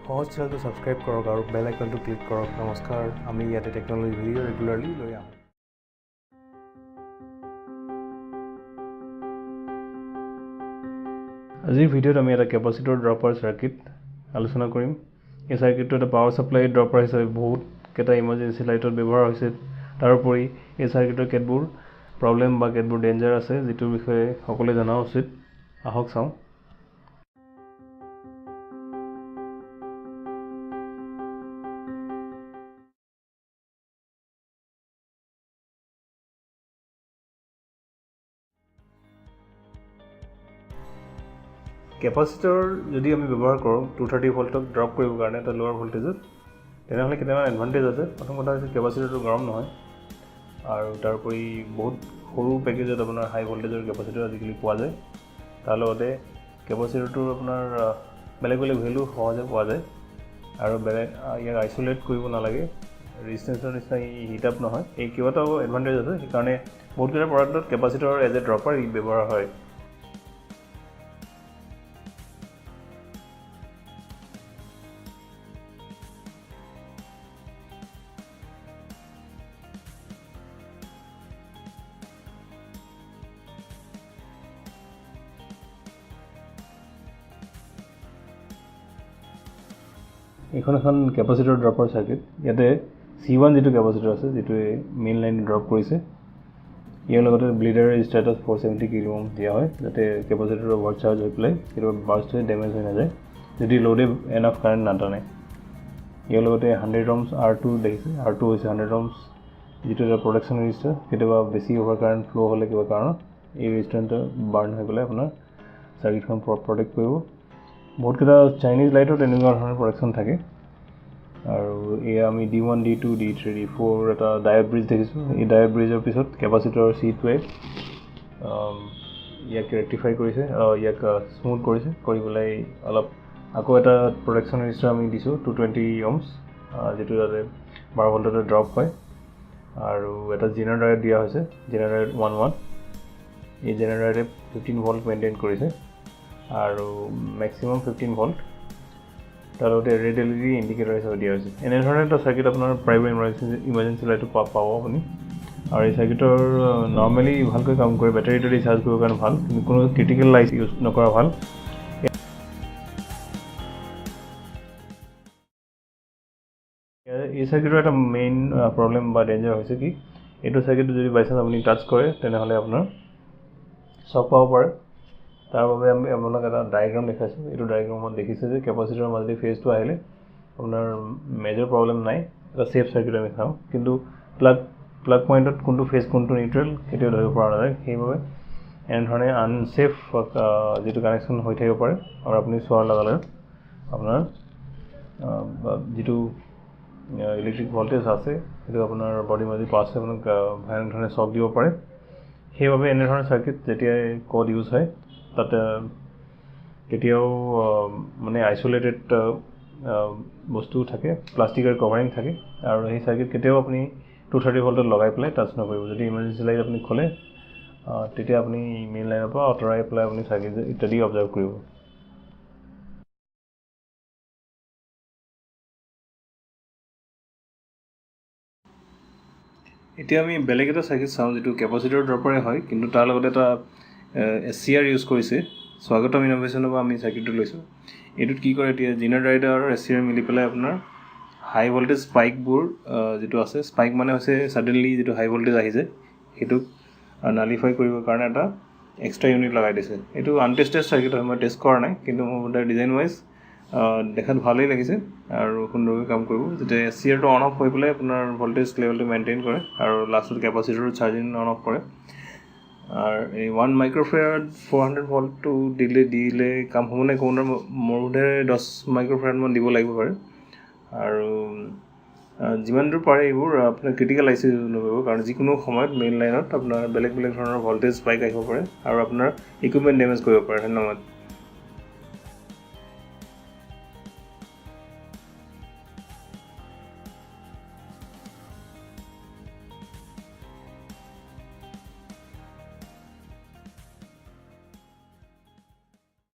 সহজ চেনেলটো ছাবস্ক্ৰাইব কৰক আৰু বেল আইকনটো ক্লিক কৰক। নমস্কাৰ, আমি ইয়াতে টেকন'লজি ভিডিঅ' ৰেগুলাৰলি লৈ আহোঁ। আজিৰ ভিডিঅ'ত আমি এটা কেপাচিটৰ ড্ৰপাৰ চাৰ্কিট আলোচনা কৰিম। এই চাৰ্কিটটো এটা পাৱাৰ ছাপ্লাই ড্ৰপাৰ হিচাপে বহুতকেইটা ইমাৰ্জেঞ্চি লাইটত ব্যৱহাৰ হৈছে। তাৰোপৰি এই চাৰ্কিটৰ কেতবোৰ প্ৰব্লেম বা কেতবোৰ ডেঞ্জাৰ আছে, যিটোৰ বিষয়ে সকলোৱে জনা উচিত। আহক চাওঁ। কেপাচিটৰ যদি আমি ব্যৱহাৰ কৰোঁ 230 ভল্টক ড্ৰপ কৰিবৰ কাৰণে এটা লোৱাৰ ভল্টেজত, তেনেহ'লে কেইটামান এডভান্টেজ আছে। প্ৰথম কথা হৈছে কেপাচিটৰটো গৰম নহয়, আৰু তাৰোপৰি বহুত সৰু পেকেজত আপোনাৰ হাই ভল্টেজৰ কেপাচিটৰ আজিকালি পোৱা যায়। তাৰ লগতে কেপাচিটৰটোৰ আপোনাৰ বেলেগ বেলেগ ভেলু সহজে পোৱা যায়, আৰু বেলেগ ইয়াক আইচলেট কৰিব নালাগে, ৰেজিষ্টেঞ্চৰ নিচিনা ই হিট আপ নহয়। এই কেইবাটাও এডভান্টেজ আছে, সেইকাৰণে বহুতকেইটা প্ৰডাক্টত কেপাচিটৰ এজ এ ড্ৰপাৰ ই ব্যৱহাৰ হয়। এইখন এখন কেপাচিটৰ ড্ৰপাৰ চাৰ্কিট। ইয়াতে C1 যিটো কেপাচিটৰ আছে, যিটোৱে মেইন লাইন ড্ৰপ কৰিছে, ইয়াৰ লগতে ব্লিডাৰ ৰেজিষ্টাৰ এটা 470 কিলো ওম দিয়া হয়, যাতে কেপাচিটৰ অভাৰ চাৰ্জ হৈ পেলাই কেতিয়াবা বাৰ্ষ্ট হৈ ডেমেজ হৈ নাযায়, যদি লোডে এনাফ কাৰেণ্ট নাটানে। ইয়াৰ লগতে 100 ওমছ R2 দেখিছে, R2 হৈছে 100 ওমছ, যিটো এটা প্ৰটেকশ্যন ৰেজিষ্টাৰ। কেতিয়াবা বেছি অভাৰ কাৰেণ্ট ফ্ল' হ'লে কিবা কাৰণত এই ৰেজিষ্টাৰটো বাৰ্ণ হৈ পেলাই আপোনাৰ চাৰ্কিটখন প্ৰটেক্ট কৰিব। বহুতকেইটা চাইনিজ লাইটত এনেকুৱা ধৰণৰ প্ৰটেকশ্যন থাকে। আৰু এয়া আমি D1, D2, D3, D4 এটা ডায়ড ব্ৰিজ দেখিছোঁ। এই ডায়ড ব্ৰিজৰ পিছত কেপাচিটৰ C2-এ ইয়াক ৰেক্টিফাই কৰিছে, ইয়াক স্মুথ কৰিছে, কৰি পেলাই অলপ আকৌ এটা প্ৰটেকশ্যন ৰেজিষ্টাৰ আমি দিছোঁ 220 ওমছ, যিটো যাতে 12 ভল্টতে ড্ৰপ হয়। আৰু এটা জেনাৰ ডায়ড দিয়া হৈছে, জেনাৰ ডায়ড 1 1। এই জেনাৰ ডায়ডে 15 ভল্ট মেইনটেইন কৰিছে আৰু মেক্সিমাম 15 ভল্ট। তাৰ লগতে ৰেড LED indicator হিচাপে দিয়া হৈছে। এনেধৰণে এটা চাৰ্কিট আপোনাৰ প্ৰাইভেট ইমাৰ্জেঞ্চি লাইটো পাব আপুনি। আৰু এই চাৰ্কিটৰ নৰ্মেলি ভালকৈ কাম কৰে, বেটাৰী টেৰী চাৰ্জ কৰিবৰ কাৰণে ভাল, কিন্তু কোনো ক্ৰিটিকেল লাইট ইউজ নকৰা ভাল। এই চাৰ্কিটৰ এটা মেইন প্ৰব্লেম বা ডেঞ্জাৰ হৈছে কি, এইটো চাৰ্কিটটো যদি বাই চান্স আপুনি টাচ কৰে, তেনেহ'লে আপোনাৰ শ্বক পাব পাৰে। তাৰ বাবে আমি আপোনাক এটা ডায়েগ্ৰাম দেখাইছোঁ। এইটো ডায়েগ্ৰামত দেখিছে যে কেপাচিটৰৰ মাজেদি ফেজটো আহিলে আপোনাৰ মেজৰ প্ৰব্লেম নাই, এটা ছেফ চাৰ্কিট আমি চাওঁ। কিন্তু প্লাগ পইণ্টত কোনটো ফেজ কোনটো নিউট্ৰেল কেতিয়াও ধৰিব পৰা নাযায়। সেইবাবে এনেধৰণে আনছেফ যিটো কানেকশ্যন হৈ থাকিব পাৰে, আৰু আপুনি চোৱাৰ লগে লগে আপোনাৰ যিটো ইলেক্ট্ৰিক ভল্টেজ আছে, সেইটো আপোনাৰ বডিৰ মাজেদি পাছ হৈ আপোনাক ভয়ানক ধৰণে শ্বক দিব পাৰে। সেইবাবে এনেধৰণৰ চাৰ্কিট যেতিয়াই ক'ড ইউজ হয়, তাতে কেতিয়াও মানে আইচলেটেড বস্তু থাকে, প্লাষ্টিকৰ কভাৰিং থাকে, আৰু সেই চাৰ্কিট কেতিয়াও আপুনি 230 ভল্টত লগাই পেলাই টাচ নকৰিব। যদি ইমাৰ্জেঞ্চি লাইট আপুনি খোলে, তেতিয়া আপুনি মেইন লাইনৰ পৰা আঁতৰাই পেলাই আপুনি চাৰ্কিট ইত্যাদি অবজাৰ্ভ কৰিব। এতিয়া আমি বেলেগ এটা চাৰ্কিট চাওঁ, যিটো কেপাচিটৰ ড্ৰপাৰে হয়, কিন্তু তাৰ লগতে এটা SCR use কৰিছে। স্বাগতম ইন'ভেশ্যনৰ পৰা আমি চাৰ্কিটটো লৈছোঁ। এইটোত কি কৰে, এতিয়া জিনাৰ ডায়ড আৰু SCR মিলি পেলাই আপোনাৰ হাই ভল্টেজ স্পাইকবোৰ যিটো আছে, স্পাইক মানে হৈছে ছাডেনলি যিটো হাই ভল্টেজ আহি যায়, সেইটোক নালিফাই কৰিবৰ কাৰণে এটা এক্সট্ৰা ইউনিট লগাই দিছে। এইটো আনটেষ্টেড চাৰ্কিট হয়, মই টেষ্ট কৰা নাই, কিন্তু মোৰ মতে ডিজাইন ৱাইজ দেখাত ভালেই লাগিছে আৰু সুন্দৰকৈ কাম কৰিব। যেতিয়া SCRটো অন অফ হৈ পেলাই আপোনাৰ ভল্টেজ লেভেলটো মেইনটেইন কৰে আৰু লাষ্টত কেপাচিটৰো চাৰ্জিং অন অফ কৰে। আৰু এই 1 মাইক্ৰ'ফেৰাড 400 ভল্টটো দিলে কাম হ'ব নে ক'ব নোৱাৰোঁ, মোৰ বোধেৰে 10 মাইক্ৰ'ফেৰাডমান দিব লাগিব পাৰে। আৰু যিমান দূৰ পাৰে এইবোৰ আপোনাৰ ক্ৰিটিকেল I C use নকৰিব, কাৰণ যিকোনো সময়ত মেইন লাইনত আপোনাৰ বেলেগ বেলেগ ধৰণৰ ভল্টেজ স্পাইক আহিব পাৰে আৰু আপোনাৰ ইকুইপমেণ্ট ডেমেজ কৰিব পাৰে। ধন্যবাদ।